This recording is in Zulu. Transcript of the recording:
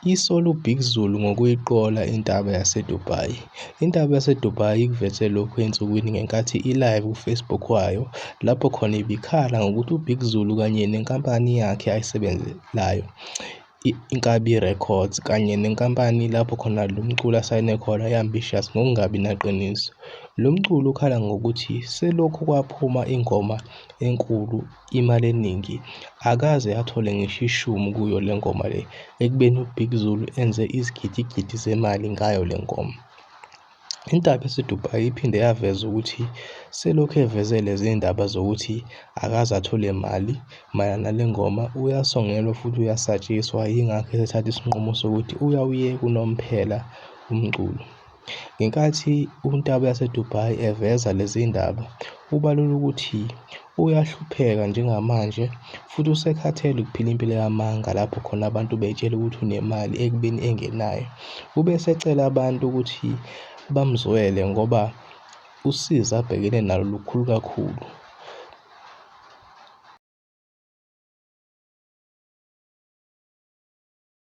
Isola uBig Zulu ngokuyiqola intaba yaseDubai. Intaba yaseDubai ikuveze lokhu ensukwini ngenkathi i-live kuFacebook wayo lapho khona ibikhala ngokuthi uBig Zulu kanye nenkampani yakhe ayisebenzelayo Inkabi Records kanye nenkampani lapho khona lo mculi asayine khona i-Ambitious ngokungabi naqiniso. Lo mculi ukhala ngokuthi selokhu kwaphuma ingoma enkulu imali eningi akaze athole ngisho ishumi kuyo le ngoma le ekubeni uBig Zulu enze izigidigidi zemali ngayo le ngoma. Intaba yaseDubai iphinde yaveza ukuthi selokhu eveze lezi ndaba zokuthi akaze athole mali mayelana nale ngoma uyasongelwa futhi uyasatshiswa yingakho esethatha isinqumo sokuthi uyawuyeka unomphela umculo. Ngenkathi uNtaba yaseDubai eveza lezi ndaba ubalula ukuthi uyahlupheka njengamanje futhi usekhathele ukuphila impilo yamanga lapho khona abantu betshela ukuthi unemali ekubeni engenayo. Ube esecela abantu ukuthi bamzwele ngoba usizi abhekene nalo lukhulu kakhulu.